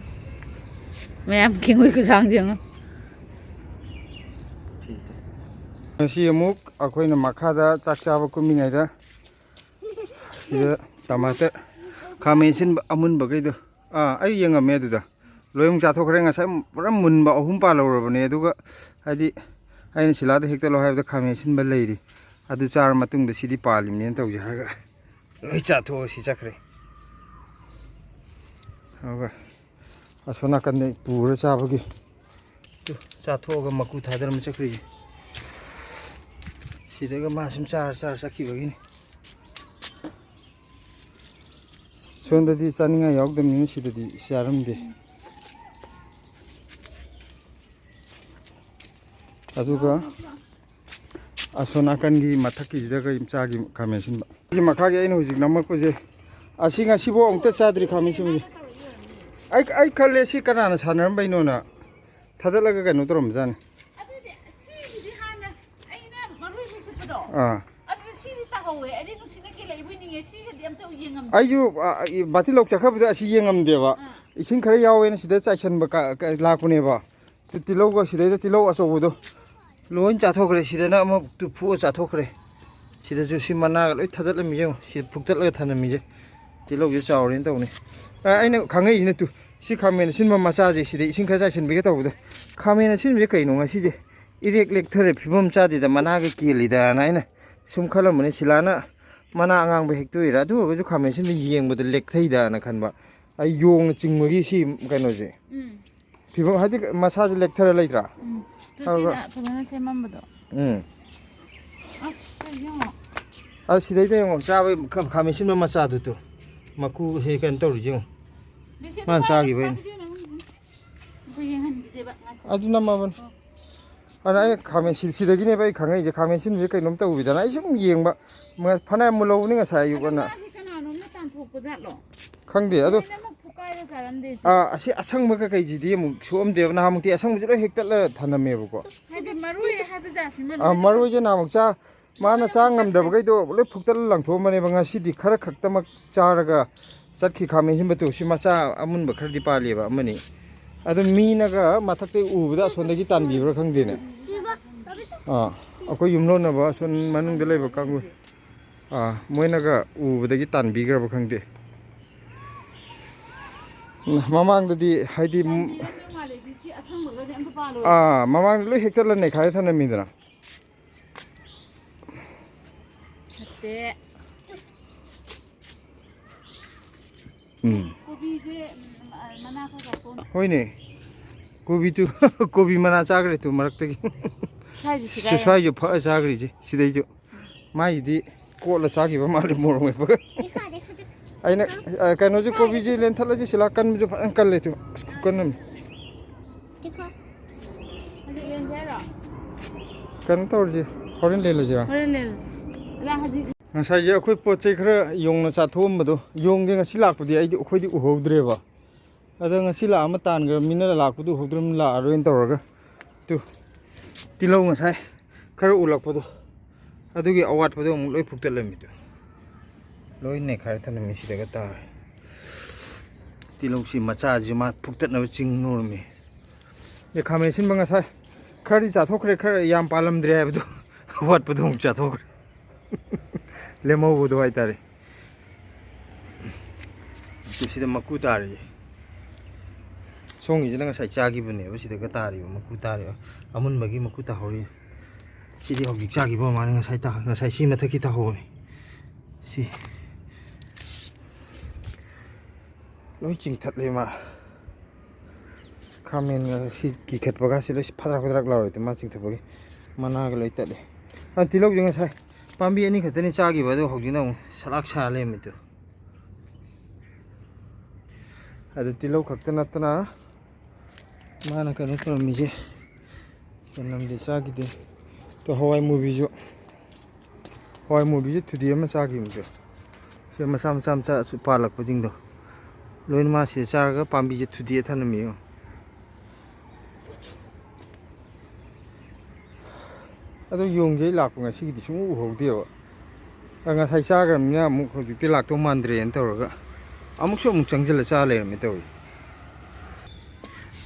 ꯃꯌꯥꯝ ꯀꯦꯡꯉꯣꯏ ꯈꯨꯁꯥꯡꯁꯦ ꯌꯦꯡꯉꯣ꯫ ꯉꯁꯤ ꯑꯃꯨꯛ ꯑꯩꯈꯣꯏꯅ ꯃꯈꯥꯗ ꯆꯥꯛ ꯆꯥꯕ ꯀꯨꯝꯃꯤꯉꯩꯗ ꯁꯤꯗ ꯇꯃꯥꯇꯔ, ꯈꯥꯃꯦꯟ ꯑꯁꯤꯟꯕ ꯑꯃꯨꯟꯕꯈꯩꯗꯣ, ꯑꯥ, ꯑꯩ ꯌꯦꯡꯉꯝꯃꯦ ꯑꯗꯨꯗ꯫ ꯂꯣꯏ ꯑꯃꯨꯛ ꯆꯥꯊꯣꯛꯈ꯭ꯔꯦ꯫ ꯉꯁꯥꯏ ꯄꯨꯔꯥ ꯃꯨꯟꯕ ꯑꯍꯨꯝ ꯄꯥꯜꯍꯧꯔꯕꯅꯦ꯫ ꯑꯗꯨꯒ ꯍꯥꯏꯗꯤ ꯑꯩꯅ ꯁꯤꯂꯥꯗ ꯍꯦꯛꯇꯠꯂꯣ ꯍꯥꯏꯕꯗ ꯈꯥꯃꯦꯟ ꯑꯁꯤꯟꯕ ꯂꯩꯔꯤ꯫ ꯑꯗꯨ ꯆꯥꯔ ꯃꯇꯨꯡꯗ ꯁꯤꯗꯤ ꯄꯥꯜꯂꯤꯕꯅꯦꯅ ꯇꯧꯁꯦ ꯍꯥꯏꯔꯒ ꯂꯣꯏ ꯆꯥꯊꯣꯛꯑ ꯁꯤ ꯆꯠꯈ꯭ꯔꯦ꯫ ꯑꯗꯨꯒ ꯑꯁꯣꯝ ꯅꯥꯀꯟꯗ ꯄꯨꯔ ꯆꯥꯕꯒꯤ ꯇꯨ, ꯆꯥꯊꯣꯛꯑꯒ ꯃꯀꯨ ꯊꯥꯗꯔꯝꯃ ꯆꯠꯈ꯭ꯔꯤꯁꯦ꯫ ꯁꯤꯗꯒ ꯃꯥ ꯁꯨꯝ ꯆꯥꯔ ꯆꯥꯔ ꯆꯠꯈꯤꯕꯒꯤꯅꯤ꯫ ꯁꯣꯝꯗꯗꯤ ꯆꯥꯅꯤꯡꯉꯥꯏ ꯌꯥꯎꯗꯕꯅꯤꯅ ꯁꯤꯗꯗꯤ ꯆꯥꯔꯝꯗꯦ꯫ ꯑꯗꯨꯒ ꯑꯁꯣꯝ ꯅꯥꯀꯟꯒꯤ ꯃꯊꯛꯀꯤꯁꯤꯗ ꯀꯩ ꯆꯥꯒꯤ ꯈꯥꯃꯦꯟ ꯑꯁꯤꯟꯕ꯫ ꯁꯤ ꯃꯈꯥꯒꯤ ꯑꯩꯅ ꯍꯧꯖꯤꯛ ꯅꯝꯃꯛꯄꯁꯦ, ꯑꯁꯤ ꯉꯁꯤꯐꯥꯎ ꯑꯃꯨꯛꯇ ꯆꯥꯗ꯭ꯔꯤ ꯈꯥꯃꯦꯟ ꯑꯁꯤꯟꯕꯁꯦ꯫ ꯑꯩ, ꯑꯩ ꯈꯜꯂꯦ ꯁꯤ ꯀꯅꯥꯅ ꯁꯥꯟꯅꯔꯝꯕꯩꯅꯣꯅ꯫ ꯊꯥꯗꯠꯂꯒ ꯀꯩꯅꯣ ꯇꯧꯔꯝꯕꯖꯥꯠꯅꯤ꯫ ꯑꯗꯨꯗꯤ ꯁꯤꯒꯤꯗꯤ ꯍꯥꯟꯅ ꯑꯩꯅ ꯃꯔꯨ ꯍꯦꯛ ꯆꯠꯄꯗꯣ, ꯑꯥ꯫ ꯑꯗꯨꯗ ꯁꯤꯗꯤ ꯇꯥꯍꯧꯋꯦ꯫ ꯑꯩꯗꯤ ꯅꯨꯡꯁꯤꯠꯅ ꯀꯦꯜꯂꯛꯏꯕꯣꯏ ꯅꯤꯡꯉꯦ꯫ ꯁꯤꯒꯗꯤ ꯑꯝꯇ ꯌꯦꯡꯉꯝꯗꯦ꯫ ꯑꯩꯁꯨ, ꯑ, ꯑ, ꯕꯥꯇꯤꯟ ꯂꯧ ꯆꯠꯈ꯭ꯔꯕꯗ ꯑꯁꯤ ꯌꯦꯡꯉꯝꯗꯦꯕ꯫ ꯑꯥ꯫ ꯏꯁꯤꯡ ꯈꯔ ꯌꯥꯎꯋꯦꯅ ꯁꯤꯗ ꯆꯥꯏꯁꯟꯕ ꯀ-, ꯀ-, ꯂꯥꯛꯄꯅꯦꯕ꯫ ꯇꯨ ꯇꯤꯜꯍꯧꯒ ꯁꯤꯗꯩꯗ ꯇꯤꯜꯍꯧ ꯑꯆꯧꯕꯗꯣ ꯂꯣꯏ ꯆꯥꯊꯣꯛꯈ꯭ꯔꯦ꯫ ꯁꯤꯗꯅ ꯑꯃ ꯇꯨ ꯐꯨꯛꯑ ꯆꯥꯊꯣꯛꯈ꯭ꯔꯦ꯫ ꯁꯤꯗꯁꯨ ꯁꯤ ꯃꯅꯥꯒ ꯂꯣꯏ ꯊꯥꯗꯠꯂꯝꯃꯤ ꯌꯦꯡꯉꯣ꯫ ꯁꯤ ꯐꯨꯛꯇꯠꯂꯒ ꯊꯅꯝꯃꯤꯁꯦ꯫ ꯇꯤꯜꯍꯧꯁꯦ ꯆꯥꯎꯔꯦꯅ ꯇꯧꯅꯤ꯫ ꯑ, ꯑꯩꯅ ꯈꯪꯉꯛꯏꯁꯤꯅ ꯇꯨ, ꯁꯤ ꯈꯥꯃꯦꯟ ꯑꯁꯤꯟꯕ ꯃꯆꯥꯁꯦ ꯁꯤꯗ ꯏꯁꯤꯡ ꯈꯔ ꯆꯥꯏꯁꯤꯟꯕꯤꯒꯦ ꯇꯧꯕꯗ, ꯈꯥꯃꯦꯟ ꯑꯁꯤꯟꯕꯁꯦ ꯀꯩꯅꯣ ꯉꯁꯤꯁꯦ ꯏꯔꯦꯛ ꯂꯦꯛꯊꯔꯦ, ꯐꯤꯕꯝ ꯆꯥꯗꯦꯗ, ꯃꯅꯥꯒ ꯀꯦꯜꯂꯤꯗꯅ ꯑꯩꯅ ꯁꯨꯝ ꯈꯜꯂꯝꯕꯅꯦ꯫ ꯁꯤꯂꯥꯅ ꯃꯅꯥ ꯑꯉꯥꯡꯕ ꯍꯦꯛꯇꯣꯛꯏꯔꯥ? ꯑꯗꯨ ꯑꯣꯏꯔꯒꯁꯨ ꯈꯥꯃꯦꯟ ꯑꯁꯤꯟꯕ ꯌꯦꯡꯕꯗ ꯂꯦꯛꯊꯩꯗꯅ ꯈꯟꯕ꯫ ꯑꯩ ꯌꯣꯡꯅ ꯆꯤꯡꯕꯒꯤ ꯁꯤ ꯀꯩꯅꯣꯁꯦ꯫ ꯎꯝ꯫ ꯐꯤꯕꯝ ꯍꯥꯏꯗꯤ ꯃꯁꯥꯁꯦ ꯂꯦꯛꯊꯔ ꯂꯩꯇ꯭ꯔꯥ? ꯎꯝ꯫ ꯑꯗꯨꯒ ꯇꯨꯁꯤꯅ ꯐꯖꯅ ꯁꯦꯝꯃꯝꯕꯗꯣ꯫ ꯎꯝ꯫ ꯑꯁ, ꯀꯩ ꯌꯦꯡꯉꯣ꯫ ꯑ, ꯁꯤꯗꯩꯗ ꯌꯦꯡꯉꯣ, ꯆꯥꯕꯩ ꯈ-, ꯈꯥꯃꯦꯟ ꯑꯁꯤꯟꯕ ꯃꯆꯥꯗꯨ ꯇꯨ꯫ ꯃꯀꯨ ꯍꯦꯛ ꯀꯩꯅꯣ ꯇꯧꯔꯤꯁꯦ ꯌꯦꯡꯉꯣ꯫ ꯕꯦꯁꯤꯗꯣ ꯃꯥꯅ ꯄꯥꯏꯔꯣ, ꯆꯥꯈꯤꯕꯩꯅꯦ꯫ ꯄꯥꯏꯕꯤꯗꯣ ꯅꯪ꯫ ꯑꯩꯈꯣꯏ ꯌꯦꯡꯍꯟꯈꯤꯁꯦꯕ꯫ ꯉꯥꯏꯈꯣ꯫ ꯑꯗꯨ ꯅꯝꯃꯕꯅꯤ꯫ ꯑꯣ꯫ ꯑꯗ ꯑꯩꯅ ꯈꯥꯃꯦꯟ ꯁꯤ-, ꯁꯤꯗꯒꯤꯅꯦꯕ ꯑꯩ ꯈꯪꯉꯛꯏꯁꯦ꯫ ꯈꯥꯃꯦꯟ ꯑꯁꯤꯟꯕꯁꯦ ꯀꯩꯅꯣꯝ ꯇꯧꯕꯤꯗꯅ ꯑꯩ ꯁꯨꯝ ꯌꯦꯡꯕ꯫ ꯃ-, ꯐꯅꯌꯥꯝ ꯃꯨꯜꯍꯧꯕꯅꯤ ꯉꯁꯥꯏ ꯑꯌꯨꯛ ꯑꯗꯣ ꯑꯅ꯫ ꯃꯥꯁꯦ ꯀꯅꯥꯅꯣꯝꯅ ꯇꯥꯟꯊꯣꯛꯄ ꯖꯥꯠꯂꯣ? ꯈꯪꯗꯦ꯫ ꯑꯗꯣ ꯃꯣꯏꯅ ꯑꯃꯨꯛ ꯐꯨꯀꯥꯏꯔ ꯆꯥꯔꯝꯗꯣꯏꯁꯦ꯫ ꯑꯥ, ꯑꯁꯤ ꯑꯁꯪꯕ ꯀꯩꯀꯩꯁꯤꯗꯤ ꯑꯃꯨꯛ ꯁꯣꯛꯑꯝꯗꯦꯕ꯫ ꯅꯍꯥꯟꯃꯨꯛꯇꯤ ꯑꯁꯪꯕꯁꯦ ꯂꯣꯏ ꯍꯦꯛꯇꯠꯂ ꯊꯅꯝꯃꯦꯕꯀꯣ꯫ ꯍꯥꯏꯗꯤ ꯃꯔꯣꯏ ꯍꯥꯏꯕ ꯖꯥꯠꯁꯤꯃ ꯑꯥ, ꯂꯣꯏꯅ ꯃꯔꯣꯏꯁꯦ ꯅꯍꯥꯟꯃꯨꯛ ꯆꯥ-, ꯃꯥꯅ ꯆꯥ ꯉꯝꯗꯕꯈꯩꯗꯣ ꯂꯣꯏ ꯐꯨꯛꯇꯠꯂ ꯂꯪꯊꯣꯛꯑꯝꯕꯅꯦꯕ꯫ ꯉꯁꯤꯗꯤ ꯈꯔ ꯈꯛꯇꯃꯛ ꯆꯥꯔꯒ ꯆꯠꯈꯤ꯫ ꯈꯥꯃꯦꯟ ꯑꯁꯤꯟꯕꯗꯨ ꯁꯤ ꯃꯆꯥ ꯑꯃꯨꯟꯕ ꯈꯔꯗꯤ ꯄꯥꯜꯂꯤꯕ ꯑꯃꯅꯤ꯫ ꯑꯗꯨ ꯃꯤꯅꯒ ꯃꯊꯛꯇꯩ ꯎꯕꯗ ꯑꯁꯣꯝꯗꯒꯤ ꯇꯥꯟꯕꯤꯕ꯭ꯔꯥ ꯈꯪꯗꯦꯅꯦ꯫ ꯑꯥ, ꯑꯩꯈꯣꯏ ꯌꯨꯝꯂꯣꯟꯅꯕ ꯑꯁꯣꯝ ꯃꯅꯨꯡꯗ ꯂꯩꯕ ꯀꯥꯡꯕꯨ, ꯑꯥ, ꯃꯣꯏꯅꯒ ꯎꯕꯗꯒꯤ ꯇꯥꯟꯕꯤꯈ꯭ꯔꯕ ꯈꯪꯗꯦ꯫ ꯃꯃꯥꯡꯗꯗꯤ ꯍꯥꯏꯗꯤ, ꯇꯥꯟꯕꯤꯔꯝꯗꯧ ꯃꯥꯜꯂꯦ, ꯑꯗꯨꯗꯤ ꯁꯤ ꯑꯁꯪꯕꯒꯁꯦ ꯑꯝꯇ ꯄꯥꯜꯂꯣꯏ꯫ ꯑꯥ, ꯃꯃꯥꯡꯗ ꯂꯣꯏ ꯍꯦꯛꯇꯠꯂ ꯅꯩꯈꯥꯏꯔ ꯊꯅꯝꯃꯤꯗꯅ꯫ ꯐꯠꯇꯦ꯫ ꯎꯝ꯫ ꯀꯣꯕꯤꯁꯦ, ꯎꯝ, ꯃꯅꯥ ꯈꯔ ꯆꯥꯊꯣꯛꯑꯣ꯫ ꯍꯣꯏꯅꯦ꯫ ꯀꯣꯕꯤꯗꯨ, ꯀꯣꯕꯤ ꯃꯅꯥ ꯆꯥꯈ꯭ꯔꯦ ꯇꯨ ꯃꯔꯛꯇꯒꯤ꯫ ꯁ꯭ꯋꯥꯏꯁꯦ ꯁꯤ ꯁꯦꯒꯥꯏꯔꯦ꯫ ꯁ꯭ꯋꯥꯏꯁꯨ ꯐ ꯆꯥꯈ꯭ꯔꯤꯁꯦ ꯁꯤꯗꯩꯁꯨ꯫ ꯃꯥꯏꯗꯤ ꯀꯣꯠꯂ ꯆꯥꯈꯤꯕ ꯃꯥꯜꯂꯦ ꯃꯣꯔꯣꯛ ꯃꯦꯠꯄꯒ꯫ ꯑꯩꯅ, ꯑ, ꯀꯩꯅꯣꯁꯦ, ꯀꯣꯕꯤꯁꯦ ꯂꯦꯟꯊꯠꯂꯁꯤ ꯁꯤꯂꯥ ꯀꯟꯕꯁꯨ ꯐꯖꯅ ꯀꯜꯂꯦ ꯇꯨ꯫ ꯑꯁ, ꯈꯨꯀꯟ ꯑꯃ꯫ ꯍꯧꯖꯤꯛ ꯂꯦꯟꯁꯦ ꯍꯥꯏꯔꯣ? ꯀꯩꯅꯣ ꯇꯧꯔꯁꯤ, ꯍꯣꯔꯦꯟ ꯂꯦꯜꯂꯁꯤꯔꯥ? ꯍꯣꯔꯦꯟ ꯂꯦꯜꯂꯁꯤ꯫ ꯑꯗ ꯍꯧꯖꯤꯛ ꯉꯁꯥꯏꯁꯦ ꯑꯩꯈꯣꯏ ꯄꯣꯠ ꯆꯩ ꯈꯔ ꯌꯣꯡꯅ ꯆꯥꯊꯣꯛꯑꯝꯕꯗꯣ, ꯌꯣꯡꯁꯦ ꯉꯁꯤ ꯂꯥꯛꯄꯗꯤ ꯑꯩꯗꯤ, ꯑꯩꯈꯣꯏꯗꯤ ꯎꯍꯧꯗ꯭ꯔꯦꯕ꯫ ꯑꯗꯣ ꯉꯁꯤ ꯂꯥꯛꯑꯝꯃ ꯇꯥꯟꯈ꯭ꯔꯕꯅꯤꯅ ꯂꯥꯛꯄꯗꯨ ꯎꯍꯧꯗ꯭ꯔꯕꯅꯤꯅ ꯂꯥꯛꯑꯔꯣꯏꯅ ꯇꯧꯔꯒ ꯇꯨ ꯇꯤꯜꯍꯧ ꯉꯁꯥꯏ ꯈꯔ ꯎꯂꯛꯄꯗꯣ ꯑꯗꯨꯒꯤ ꯑꯋꯥꯠꯄꯗꯣ ꯑꯃꯨꯛ ꯂꯣꯏ ꯐꯨꯛꯇꯠꯂꯝꯃꯤꯗꯣ꯫ ꯂꯣꯏ ꯅꯩꯈꯥꯏꯔ ꯊꯅꯝꯃꯤ ꯁꯤꯗꯒ ꯇꯥꯔꯦ꯫ ꯇꯤꯜꯍꯧꯁꯤ ꯃꯆꯥꯁꯤ ꯃꯥ ꯐꯨꯛꯇꯠꯅꯕ ꯆꯤꯡ ꯅꯣꯔꯝꯃꯤ꯫ ꯑꯦ, ꯈꯥꯃꯦꯟ ꯑꯁꯤꯟꯕ ꯉꯁꯥꯏ ꯈꯔꯗꯤ ꯆꯥꯊꯣꯛꯈ꯭ꯔꯦ, ꯈꯔ ꯌꯥꯝ ꯄꯥꯜꯂꯝꯗ꯭ꯔꯦ ꯍꯥꯏꯕꯗꯣ ꯑꯋꯥꯠꯄꯗꯣ ꯑꯃꯨꯛ ꯆꯥꯊꯣꯛꯈ꯭ꯔꯦ꯫ ꯂꯦꯝꯍꯧꯕꯗꯣ ꯍꯥꯏꯇꯥꯔꯦ꯫ ꯁꯤꯗ ꯃꯀꯨ ꯇꯥꯔꯤꯁꯦ꯫ ꯁꯣꯝꯒꯤꯁꯤꯅ ꯉꯁꯥꯏ ꯆꯥꯈꯤꯕꯅꯦꯕ, ꯁꯤꯗꯒ ꯇꯥꯔꯤꯕ ꯃꯀꯨ ꯇꯥꯔꯤꯕ, ꯑꯃꯨꯟꯕꯒꯤ ꯃꯀꯨ ꯇꯥꯍꯧꯔꯤ꯫ ꯁꯤꯗꯤ ꯍꯧꯖꯤꯛ ꯆꯥꯈꯤꯕ ꯃꯥꯜꯂꯦ, ꯉꯁꯥꯏ ꯇꯥ-, ꯉꯁꯥꯏ ꯁꯤ ꯃꯊꯛꯀꯤ ꯇꯥꯍꯧꯕꯅꯤ꯫ ꯁꯤ꯫ ꯂꯣꯏ ꯆꯤꯡꯊꯠꯂꯦ ꯃꯥ꯫ ꯈꯥꯃꯦꯟꯒ ꯍꯤ-, ꯀꯤꯈꯠꯄꯒꯁꯤ ꯂꯣꯏ ꯐꯗ꯭ꯔꯛ ꯐꯗ꯭ꯔꯛ ꯂꯥꯎꯔꯦ ꯇꯨ, ꯃꯥ ꯆꯤꯡꯊꯠꯄꯒꯤ꯫ ꯃꯅꯥꯒ ꯂꯣꯏ ꯇꯠꯂꯦ꯫ ꯑ, ꯇꯤꯜꯍꯧꯁꯦ ꯉꯁꯥꯏ ꯄꯥꯝꯕꯤ ꯑꯅꯤ ꯈꯛꯇꯅꯤ ꯆꯥꯈꯤꯕ, ꯑꯗꯣ ꯍꯧꯖꯤꯛꯅ ꯑꯃꯨꯛ ꯁꯂꯥꯛ ꯁꯥꯔ ꯂꯩꯔꯝꯃꯦ ꯇꯨ꯫ ꯑꯗꯨ ꯇꯤꯜꯍꯧ ꯈꯛꯇ ꯅꯠꯇꯅ ꯃꯥꯅ ꯀꯩꯅꯣ ꯇꯧꯔꯝꯃꯤꯁꯦ, ꯆꯅꯝꯗꯤ ꯆꯥꯈꯤꯗꯦ꯫ ꯇꯣ ꯍꯋꯥꯏ ꯃꯨꯕꯤꯁꯨ, ꯍꯋꯥꯏ ꯃꯨꯕꯤꯁꯨ ꯊꯨꯗꯦꯛ ꯑꯃ ꯆꯥꯈꯤꯕꯅꯤꯁꯦ꯫ ꯁꯤ ꯃꯆꯥ ꯃꯆꯥ ꯃꯆꯥ ꯄꯥꯜꯂꯛꯄꯁꯤꯡꯗꯣ ꯂꯣꯏꯅ ꯃꯥ ꯁꯤꯗ ꯆꯥꯔꯒ ꯄꯥꯝꯕꯤꯁꯦ ꯊꯨꯗꯦꯛꯑ ꯊꯅꯝꯃꯤ ꯌꯦꯡꯉꯣ꯫ ꯑꯗꯣ ꯌꯣꯡꯁꯦ ꯑꯩ ꯂꯥꯛꯄ ꯉꯁꯤꯒꯤꯗꯤ ꯁꯨꯡꯎ ꯎꯍꯧꯗꯦꯕ꯫ ꯑ, ꯉꯁꯥꯏ ꯆꯥꯈ꯭ꯔꯕꯅꯤꯅ ꯑꯃꯨꯛ ꯍꯧꯖꯤꯛꯇꯤ ꯂꯥꯛꯇꯧ ꯃꯥꯟꯗ꯭ꯔꯦꯅ ꯇꯧꯔꯒ ꯑꯃꯨꯛꯁꯨ ꯑꯃꯨꯛ ꯆꯪꯁꯤꯜꯂ ꯆꯥ ꯂꯩꯔꯝꯃꯦ ꯇꯧꯔꯤ꯫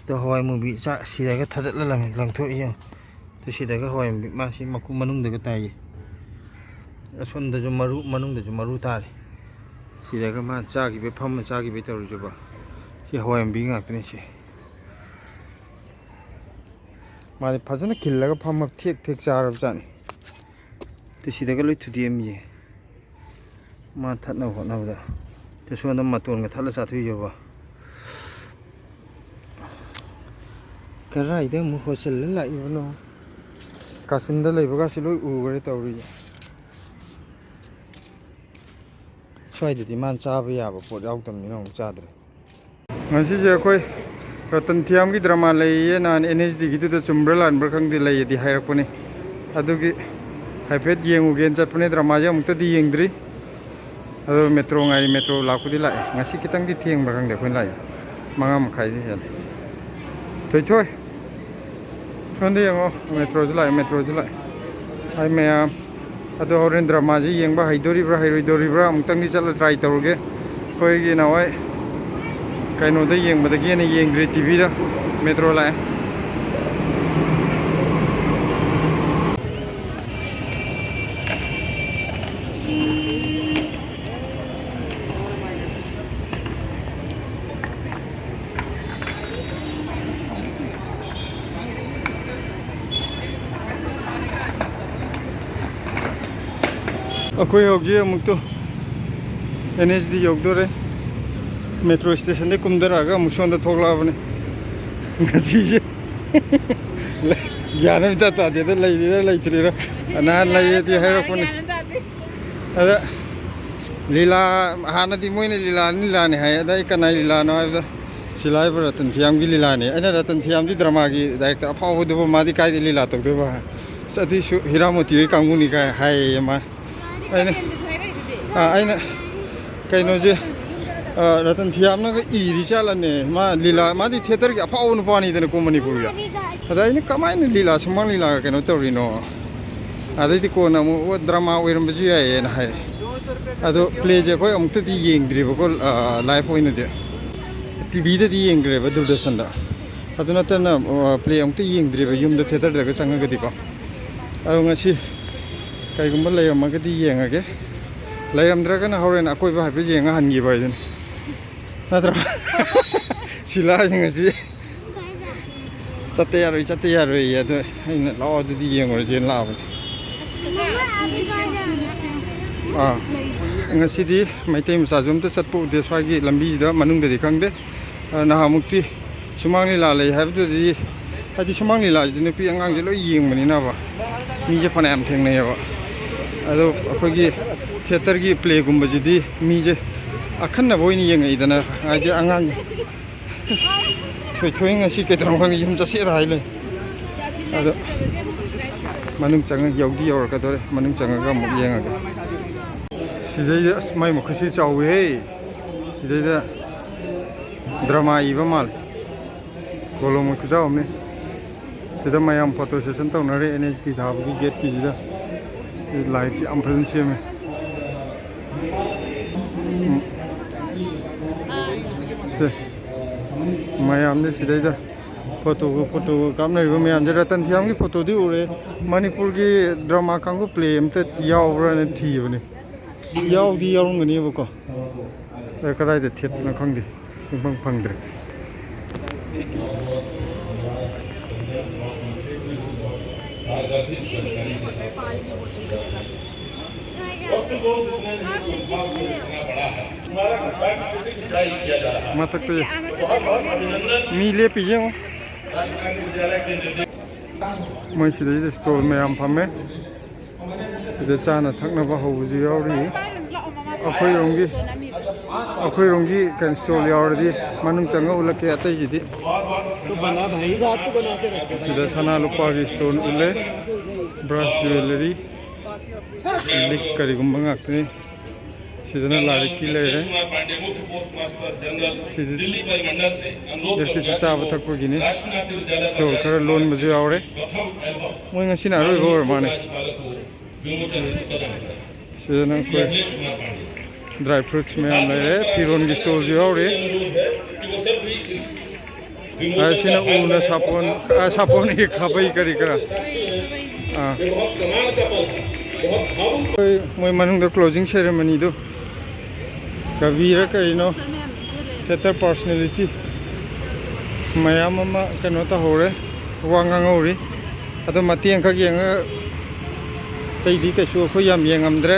ꯑꯗꯣ ꯍꯋꯥꯏ ꯃꯨꯕꯤ ꯆꯥ ꯁꯤꯗꯒ ꯊꯥꯗꯠꯂ ꯂꯪ-, ꯂꯪꯊꯣꯛꯏ ꯌꯦꯡꯉꯣ꯫ ꯑꯗꯣ ꯁꯤꯗꯒ ꯍꯋꯥꯏ ꯃꯨꯕꯤ ꯃꯥꯁꯤ ꯃꯀꯨ ꯃꯅꯨꯡꯗꯒ ꯇꯥꯏꯌꯦ꯫ ꯑꯁꯣꯝꯗꯁꯨ ꯃꯔꯨ, ꯃꯅꯨꯡꯗꯁꯨ ꯃꯔꯨ ꯇꯥꯔꯤ꯫ ꯁꯤꯗꯒ ꯃꯥ ꯆꯥꯈꯤꯕꯩ, ꯐꯝꯃ ꯆꯥꯈꯤꯕꯩ ꯇꯧꯔꯤꯁꯤꯕꯣ꯫ ꯁꯤ ꯍꯋꯥꯏ ꯃꯨꯕꯤ ꯉꯥꯛꯇꯅꯤ ꯁꯤ꯫ ꯃꯥꯁꯦ ꯐꯖꯅ ꯈꯤꯜꯂꯒ ꯐꯝꯃ ꯊꯦꯛ ꯊꯦꯛ ꯆꯥꯔꯕ ꯖꯥꯠꯅꯤ꯫ ꯑꯗꯨ ꯁꯤꯗꯒ ꯂꯣꯏ ꯊꯨꯗꯦꯛꯑꯝꯃꯤꯌꯦ꯫ ꯃꯥ ꯊꯠꯅꯕ ꯍꯣꯠꯅꯕꯗ꯫ ꯑꯗꯨ ꯁꯣꯝꯗ ꯃꯇꯣꯟꯒ ꯊꯠꯂ ꯆꯥꯊꯣꯛꯏꯁꯤꯕꯣ꯫ ꯀꯔꯥꯏꯗ ꯑꯃꯨꯛ ꯍꯣꯁꯤꯜꯂ ꯂꯥꯛꯏꯕꯅꯣ? ꯀꯥꯆꯤꯟꯗ ꯂꯩꯕꯒꯁꯤ ꯂꯣꯏ ꯎꯈ꯭ꯔꯦ ꯇꯧꯔꯤꯁꯦ꯫ ꯁ꯭ꯋꯥꯏꯗꯗꯤ ꯃꯥꯅ ꯆꯥꯕ ꯌꯥꯕ ꯄꯣꯠ ꯌꯥꯎꯗꯕꯅꯤꯅ ꯑꯃꯨꯛ ꯆꯥꯗ꯭ꯔꯦ꯫ ꯉꯁꯤꯁꯦ ꯑꯩꯈꯣꯏ ꯔꯇꯟ ꯊꯤꯌꯥꯝꯒꯤ ꯗ꯭ꯔꯃꯥ ꯂꯩꯌꯦ, ꯅꯍꯥꯟ ꯑꯦꯟ ꯑꯦꯁ ꯗꯤꯒꯤꯗꯨꯗ ꯆꯨꯝꯕ꯭ꯔꯥ ꯂꯥꯟꯕ꯭ꯔꯥ ꯈꯪꯗꯦ, ꯂꯩꯌꯦꯗꯤ ꯍꯥꯏꯔꯛꯄꯅꯤ꯫ ꯑꯗꯨꯒꯤ ꯍꯥꯏꯐꯦꯠ ꯌꯦꯡꯉꯨꯒꯦꯅ ꯆꯠꯄꯅꯦ, ꯗ꯭ꯔꯃꯥꯁꯦ ꯑꯃꯨꯛꯇꯗꯤ ꯌꯦꯡꯗ꯭ꯔꯤ꯫ ꯑꯗꯣ ꯃꯦꯇ꯭ꯔꯣ ꯉꯥꯏꯔꯤ, ꯃꯦꯇ꯭ꯔꯣ ꯂꯥꯛꯄꯨꯗꯤ ꯂꯥꯛꯑꯦ꯫ ꯉꯁꯤ ꯈꯤꯇꯪꯗꯤ ꯊꯦꯡꯕ꯭ꯔꯥ ꯈꯪꯗꯦ ꯑꯩꯈꯣꯏꯅ ꯂꯥꯛꯏ, ꯃꯉꯥ ꯃꯈꯥꯏꯗꯤ ꯍꯦꯜꯂꯦ꯫ ꯊꯣꯏꯊꯣꯏ, ꯁꯣꯝꯗ ꯌꯦꯡꯉꯣ, ꯃꯦꯇ꯭ꯔꯣꯁꯨ ꯂꯥꯛꯑꯦ, ꯃꯦꯇ꯭ꯔꯣꯁꯨ ꯂꯥꯛꯑꯦ꯫ ꯍꯥꯏ ꯃꯌꯥꯝ, ꯑꯗꯣ ꯍꯣꯔꯦꯟ ꯗ꯭ꯔꯃꯥꯁꯤ ꯌꯦꯡꯕ ꯍꯩꯗꯣꯔꯤꯕ꯭ꯔꯥ ꯍꯩꯔꯣꯏꯗꯣꯔꯤꯕ꯭ꯔꯥ ꯑꯃꯨꯛꯇꯪꯗꯤ ꯆꯠꯂ ꯇ꯭ꯔꯥꯏ ꯇꯧꯔꯨꯒꯦ꯫ ꯑꯩꯈꯣꯏꯒꯤ ꯅꯍꯥꯟꯋꯥꯏ ꯀꯩꯅꯣꯗ ꯌꯦꯡꯕꯗꯒꯤ ꯍꯦꯟꯅ ꯌꯦꯡꯗ꯭ꯔꯤ ꯇꯤꯚꯤꯗ꯫ ꯃꯦꯇ꯭ꯔꯣ ꯂꯥꯛꯑꯦ꯫ ꯑꯩꯈꯣꯏ ꯍꯧꯖꯤꯛ ꯑꯃꯨꯛꯇ ꯑꯦꯟ ꯑꯦꯁ ꯗꯤ ꯌꯧꯗꯣꯔꯦ꯫ ꯃꯦꯇ꯭ꯔꯣ ꯁ꯭ꯇꯦꯁꯟꯗꯩ ꯀꯨꯝꯊꯔꯛꯑꯒ ꯑꯃꯨꯛ ꯁꯣꯝꯗ ꯊꯣꯛꯂꯛꯑꯕꯅꯤ꯫ ꯉꯁꯤꯁꯦ ꯒ꯭ꯌꯥꯟ ꯑꯃ ꯏꯇꯥ ꯇꯥꯗꯦꯗ, ꯂꯩꯔꯤꯔꯥ ꯂꯩꯇ꯭ꯔꯤꯔꯥ꯫ ꯅꯍꯥꯟ ꯂꯩꯌꯦꯗꯤ ꯍꯥꯏꯔꯛꯄꯅꯤ꯫ ꯒ꯭ꯌꯥꯟ ꯑꯃ ꯇꯥꯗꯦ꯫ ꯑꯗ ꯂꯤꯂꯥ, ꯍꯥꯟꯅꯗꯤ ꯃꯣꯏꯅ ꯂꯤꯂꯥꯅꯤ ꯂꯤꯂꯥꯅꯤ ꯍꯥꯏ꯫ ꯑꯗ ꯑꯩ ꯀꯅꯥꯏ ꯂꯤꯂꯥꯅꯣ ꯍꯥꯏꯕꯗ, ꯁꯤꯂꯥ ꯍꯥꯏꯕ ꯔꯇꯟ ꯊꯤꯌꯥꯝꯒꯤ ꯂꯤꯂꯥꯅꯤ꯫ ꯑꯩꯅ ꯔꯇꯟ ꯊꯤꯌꯥꯝꯗꯤ ꯗ꯭ꯔꯃꯥꯒꯤ ꯗꯥꯏꯔꯦꯛꯇꯔ ꯑꯐꯥꯎꯕꯗꯨꯕꯨ ꯃꯥꯗꯤ ꯀꯥꯏꯗ ꯂꯤꯂꯥ ꯇꯧꯗꯣꯏꯕ? ꯑꯁ, ꯑꯗꯨꯏꯁꯨ ꯍꯤꯔꯥꯃꯣꯇꯤ ꯍꯣꯏ ꯀꯥꯡꯕꯨꯅꯤ ꯀꯥꯏ ꯍꯥꯏꯌꯦ ꯃꯥ꯫ ꯑꯩꯅ, ꯑꯥ, ꯑꯩꯅ ꯀꯩꯅꯣꯁꯦ, ꯑꯥ, ꯔꯇꯟ ꯊꯤꯌꯥꯝꯅꯒ ꯏꯔꯤ ꯆꯠꯂꯅꯦ꯫ ꯃꯥ ꯂꯤꯂꯥ, ꯃꯥꯗꯤ ꯊꯤꯌꯦꯇꯔꯒꯤ ꯑꯐꯥꯎꯕ ꯅꯨꯄꯥꯅꯤꯗꯅꯀꯣ ꯃꯅꯤꯄꯨꯔꯒꯤ꯫ ꯑꯗ ꯑꯩꯅ, "ꯀꯃꯥꯏꯅ ꯂꯤꯂꯥ, ꯁꯨꯃꯥꯡ ꯂꯤꯂꯥꯒ ꯀꯩꯅꯣ ꯇꯧꯔꯤꯅꯣ?" ꯑꯗꯩꯗꯤ ꯀꯣꯟꯅ ꯑꯃꯨꯛ, "ꯑꯣ, ꯗ꯭ꯔꯃꯥ ꯑꯣꯏꯔꯝꯕꯁꯨ ꯌꯥꯏꯌꯦꯅ" ꯍꯥꯏꯔꯦ꯫ ꯑꯗꯣ ꯄ꯭ꯂꯦꯁꯦ ꯑꯩꯈꯣꯏ ꯑꯃꯨꯛꯇꯗꯤ ꯌꯦꯡꯗ꯭ꯔꯤꯕꯀꯣ, ꯑꯥ, ꯂꯥꯏꯚ ꯑꯣꯏꯅꯗꯤ꯫ ꯇꯤ ꯚꯤꯗꯗꯤ ꯌꯦꯡꯈ꯭ꯔꯦꯕ, ꯗꯨꯔꯗꯔꯁꯟꯗ꯫ ꯑꯗꯨ ꯅꯠꯇꯅ, ꯑꯥ, ꯄ꯭ꯂꯦ ꯑꯃꯨꯛꯇ ꯌꯦꯡꯗ꯭ꯔꯤꯕ, ꯌꯨꯝꯗ ꯊꯤꯌꯦꯇꯔꯗꯒ ꯆꯪꯉꯒꯗꯤꯀꯣ꯫ ꯑꯗꯣ ꯉꯁꯤ ꯀꯩꯒꯨꯝꯕ ꯂꯩꯔꯝꯃꯒꯗꯤ ꯌꯦꯡꯉꯒꯦ, ꯂꯩꯔꯝꯗ꯭ꯔꯒꯅ ꯍꯣꯔꯦꯟ ꯑꯀꯣꯏꯕ ꯍꯥꯏꯐꯦꯠ ꯌꯦꯡꯉ ꯍꯟꯈꯤꯕ ꯍꯥꯏꯗꯨꯅꯤ꯫ ꯅꯠꯇ꯭ꯔꯣ? ꯁꯤꯂꯥꯁꯤꯡ ꯑꯁꯤ ꯆꯠꯇ ꯌꯥꯔꯣꯏ, ꯆꯠꯇ ꯌꯥꯔꯣꯏ꯫ ꯑꯗꯣ ꯑꯩꯅ, "ꯂꯥꯛꯑꯣ, ꯑꯗꯨꯗꯤ ꯌꯦꯡꯉꯨꯔꯁꯦꯅ" ꯂꯥꯛꯑꯕꯅꯤ꯫ ꯑꯥ, ꯉꯁꯤꯗꯤ ꯃꯩꯇꯩ ꯃꯆꯥꯁꯨ ꯑꯝꯇ ꯆꯠꯄ ꯎꯗꯦ ꯁ꯭ꯋꯥꯏꯒꯤ ꯂꯝꯕꯤꯁꯤꯗ, ꯃꯅꯨꯡꯗꯗꯤ ꯈꯪꯗꯦ꯫ ꯑ, ꯅꯍꯥꯟꯃꯨꯛꯇꯤ ꯁꯨꯃꯥꯡ ꯂꯤꯂꯥ ꯂꯩ ꯍꯥꯏꯕꯗꯨꯗꯤ, ꯍꯥꯏꯗꯤ ꯁꯨꯃꯥꯡ ꯂꯤꯂꯥꯁꯤꯗꯤ ꯅꯨꯄꯤ ꯑꯉꯥꯡꯁꯦ ꯂꯣꯏ ꯌꯦꯡꯕꯅꯤꯅꯕ, ꯃꯤꯁꯦ ꯐꯅꯌꯥꯝ ꯊꯦꯡꯅꯩꯌꯦꯕ꯫ ꯑꯗꯣ ꯑꯩꯈꯣꯏꯒꯤ ꯊꯤꯌꯦꯇꯔꯒꯤ ꯄ꯭ꯂꯦꯒꯨꯝꯕꯁꯤꯗꯤ ꯃꯤꯁꯦ ꯑꯈꯟꯅꯕ ꯑꯣꯏꯅ ꯌꯦꯡꯉꯛꯏꯗꯅ, ꯍꯥꯏꯗꯤ ꯑꯉꯥꯡ ꯊꯣꯏꯊꯣꯏ ꯉꯁꯤ ꯀꯩꯗꯧꯔꯝ ꯈꯪꯗꯦ, ꯌꯨꯝ ꯆꯠꯁꯦꯗ ꯍꯥꯏ ꯂꯩ꯫ ꯑꯗꯣ ꯃꯅꯨꯡ ꯆꯪꯉ ꯌꯧꯗꯤ ꯌꯧꯔꯛꯀꯗꯧꯔꯦ, ꯃꯅꯨꯡ ꯆꯪꯉꯒ ꯑꯃꯨꯛ ꯌꯦꯡꯉꯒꯦ꯫ ꯁꯤꯗꯩꯗ, ꯑꯁ, ꯃꯥꯏ ꯃꯈꯨꯠꯁꯤ ꯆꯥꯎꯋꯤꯍꯦ꯫ ꯁꯤꯗꯩꯗ ꯗ꯭ꯔꯃꯥ ꯏꯕ ꯃꯥꯜꯂꯦ꯫ ꯀꯣꯂꯣꯝꯒ ꯈꯨꯆꯥꯎ ꯑꯃꯅꯤ꯫ ꯁꯤꯗ ꯃꯌꯥꯝ ꯐꯣꯇꯣ ꯁꯦꯁꯟ ꯇꯧꯅꯔꯦ ꯑꯦꯟ ꯑꯦꯁ ꯇꯤ ꯊꯥꯕꯒꯤ ꯒꯦꯠꯀꯤꯁꯤꯗ꯫ ꯁꯤ ꯂꯥꯏꯠꯁꯤ ꯌꯥꯝ ꯐꯖꯅ ꯁꯦꯝꯃꯦ꯫ ꯎꯝ꯫ ꯁꯦ꯫ ꯃꯌꯥꯝꯁꯦ ꯁꯤꯗꯩꯗ ꯐꯣꯇꯣꯒ, ꯐꯣꯇꯣꯒ ꯀꯥꯞꯅꯔꯤꯕ ꯃꯌꯥꯝꯁꯦ꯫ ꯔꯇꯟ ꯊꯤꯌꯥꯝꯒꯤ ꯐꯣꯇꯣꯗꯤ ꯎꯔꯦ꯫ ꯃꯅꯤꯄꯨꯔꯒꯤ ꯗ꯭ꯔꯃꯥ ꯀꯥꯡꯕꯨ ꯄ꯭ꯂꯦ ꯑꯝꯇ ꯌꯥꯎꯕ꯭ꯔꯥꯅ ꯊꯤꯕꯅꯦ꯫ ꯌꯥꯎꯗꯤ ꯌꯥꯎꯔꯝꯒꯅꯦꯕꯀꯣ꯫ ꯑꯗ ꯀꯗꯥꯏꯗ ꯊꯦꯠꯄꯅꯣ ꯈꯪꯗꯦ꯫ ꯁꯨꯡꯐꯪ ꯐꯪꯗ꯭ꯔꯦ꯫ ꯃꯊꯛꯇ ꯃꯤ ꯂꯦꯞꯄꯤ ꯌꯦꯡꯉꯣ꯫ ꯃꯣꯏ ꯁꯤꯗꯩꯗ ꯏꯁꯇꯣꯜ ꯃꯌꯥꯝ ꯐꯝꯃꯦ꯫ ꯁꯤꯗ ꯆꯥꯅ ꯊꯛꯅꯕ ꯍꯧꯕꯁꯨ ꯌꯥꯎꯔꯤ꯫ ꯑꯩꯈꯣꯏꯔꯣꯝꯒꯤ ꯑꯩꯈꯣꯏꯔꯣꯝꯒꯤ ꯀꯩꯅꯣ ꯏꯁꯇꯣꯜ ꯌꯥꯎꯔꯗꯤ ꯃꯅꯨꯡ ꯆꯪꯉ ꯎꯠꯂꯛꯀꯦ꯫ ꯑꯇꯩꯒꯤꯗꯤ ꯁꯤꯗ ꯁꯅꯥ ꯂꯨꯄꯥꯒꯤ ꯏꯁꯇꯣꯜ ꯎꯠꯂꯦ꯫ ꯕ꯭ꯔꯥꯁ ꯖꯨꯋꯦꯂꯔꯤ, ꯂꯤꯛ ꯀꯔꯤꯒꯨꯝꯕ ꯉꯥꯛꯇꯅꯤ꯫ ꯁꯤꯗꯅ ꯂꯥꯏꯔꯤꯛꯀꯤ ꯂꯩꯔꯦ꯫ ꯁꯤꯗ ꯗꯦꯠꯇꯁꯨ ꯆꯥꯕ ꯊꯛꯄꯒꯤꯅꯤ꯫ ꯏꯁꯇꯣꯜ ꯈꯔ ꯂꯣꯟꯕꯁꯨ ꯌꯥꯎꯔꯦ꯫ ꯃꯣꯏ ꯉꯁꯤꯅ ꯑꯔꯣꯏꯕ ꯑꯣꯏꯔ ꯃꯥꯜꯂꯦ꯫ ꯁꯤꯗꯅ ꯑꯩꯈꯣꯏ ꯗ꯭ꯔꯥꯏ ꯐ꯭ꯔꯨꯠꯁ ꯃꯌꯥꯝ ꯂꯩꯔꯦ꯫ ꯐꯤꯔꯣꯟꯒꯤ ꯏꯁꯇꯣꯜꯁꯨ ꯌꯥꯎꯔꯤ꯫ ꯑ, ꯁꯤꯅ ꯎꯅ ꯁꯥꯄꯣꯟ, ꯑ, ꯁꯥꯄꯣꯟꯒꯤ ꯈꯥꯕꯩ ꯀꯔꯤ ꯀꯔꯥ꯫ ꯑꯥ꯫ ꯑꯩꯈꯣꯏ ꯃꯣꯏ ꯃꯅꯨꯡꯗ ꯀ꯭ꯂꯣꯖꯤꯡ ꯁꯦꯔꯦꯃꯅꯤꯗꯨ ꯀꯕꯤꯔ ꯀꯔꯤꯅꯣ, ꯊꯤꯌꯦꯇꯔ ꯄꯥꯔꯁꯣꯅꯦꯂꯤꯇꯤ ꯃꯌꯥꯝ ꯑꯃ ꯀꯩꯅꯣ ꯇꯧꯍꯧꯔꯦ, ꯋꯥ ꯉꯥꯡꯍꯧꯔꯤ꯫ ꯑꯗꯣ ꯃꯇꯦꯡ ꯈꯛ ꯌꯦꯡꯉꯒ ꯑꯇꯩꯗꯤ ꯀꯩꯁꯨ ꯑꯩꯈꯣꯏ ꯌꯥꯝ ꯌꯦꯡꯉꯝꯗ꯭ꯔꯦ꯫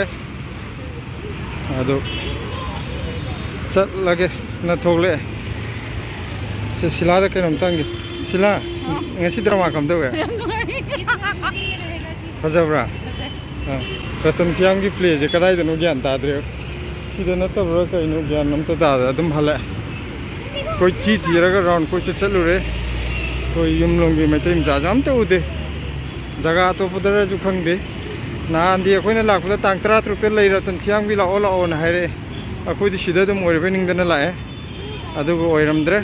ꯑꯗꯨ ꯆꯠꯂꯒꯦ ꯅ ꯊꯣꯛꯂꯛꯑꯦ꯫ ꯁꯤ ꯁꯤꯂꯥꯗ ꯀꯩꯅꯣꯝꯇ ꯍꯪꯒꯦ꯫ ꯁꯤꯂꯥ, ꯉꯁꯤ ꯗ꯭ꯔꯃꯥ ꯀꯝꯗꯧꯋꯦ? ꯌꯥꯝ ꯅꯨꯡꯉꯥꯏ꯫ ꯐꯖꯕ꯭ꯔꯥ? ꯐꯖꯩ꯫ ꯑꯥ, ꯔꯇꯟ ꯐꯤꯌꯥꯝꯒꯤ ꯄ꯭ꯂꯦꯁꯦ ꯀꯗꯥꯏꯗꯅꯣ ꯒ꯭ꯌꯥꯟ ꯇꯥꯗ꯭ꯔꯦ꯫ ꯁꯤꯗ ꯅꯠꯇꯕ꯭ꯔꯥ ꯀꯩꯅꯣ ꯒ꯭ꯌꯥꯟ ꯑꯝꯇ ꯇꯥꯗ꯭ꯔꯦ꯫ ꯑꯗꯨꯝ ꯍꯜꯂꯛꯑꯦ꯫ ꯀꯣꯏꯊꯤ ꯊꯤꯔꯒ ꯔꯥꯎꯟ ꯀꯣꯏ ꯆꯠ ꯆꯠꯂꯨꯔꯦ꯫ ꯑꯩꯈꯣꯏ ꯌꯨꯝꯂꯣꯝꯒꯤ ꯃꯩꯇꯩ ꯃꯆꯥꯁꯨ ꯑꯝꯇ ꯎꯗꯦ꯫ ꯖꯒꯥ ꯑꯇꯣꯞꯄꯗꯔꯁꯨ ꯈꯪꯗꯦ꯫ ꯅꯍꯥꯟꯗꯤ ꯑꯩꯈꯣꯏꯅ ꯂꯥꯛꯄꯗ ꯇꯥꯡ ꯇꯔꯥꯇꯔꯨꯛꯇ ꯂꯩ ꯔꯇꯟ ꯐꯤꯌꯥꯝꯒꯤ ꯂꯥꯛꯑꯣ ꯂꯥꯛꯑꯣꯅ ꯍꯥꯏꯔꯛꯑꯦ꯫ ꯑꯩꯈꯣꯏꯗꯤ ꯁꯤꯗ ꯑꯗꯨꯝ ꯑꯣꯏꯔꯕꯣꯏ ꯅꯤꯡꯗꯅ ꯂꯥꯛꯑꯦ꯫ ꯑꯗꯨꯕꯨ ꯑꯣꯏꯔꯝꯗ꯭ꯔꯦ꯫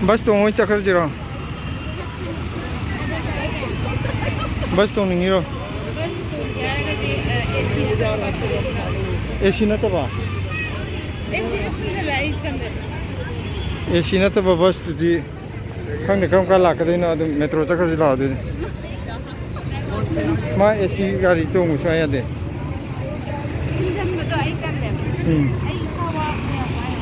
ꯕꯁ ꯇꯣꯡꯉ ꯑꯣꯏꯅ ꯆꯠꯈ꯭ꯔꯁꯤꯔꯣ? ꯕꯁ ꯇꯣꯡꯅꯤꯡꯉꯤꯔꯣ? ꯑꯦ ꯁꯤ ꯅꯠꯇꯕ? ꯑꯦ ꯁꯤ ꯅꯠꯇꯕ ꯕꯁꯇꯨꯗꯤ ꯈꯪꯗꯦ ꯀꯔꯝ ꯀꯥꯟ ꯂꯥꯛꯀꯗꯣꯏꯅꯣ꯫ ꯑꯗꯨꯝ ꯃꯦꯇ꯭ꯔꯣ ꯆꯠꯈ꯭ꯔꯁꯤ ꯂꯥꯛꯑꯣ ꯑꯗꯨꯗꯤ꯫ ꯃꯥ ꯑꯦ ꯁꯤ ꯒꯥꯔꯤ ꯇꯣꯡꯕ ꯁꯨꯡꯌꯥ ꯌꯥꯗꯦ꯫ ꯏꯟꯖꯟꯕꯗꯣ ꯑꯩ ꯇꯜꯂꯦꯕ꯫ ꯎꯝ꯫ ꯑꯩ ꯏꯁꯥ ꯋꯥꯕꯅ ꯌꯥꯝ ꯋꯥꯏ꯫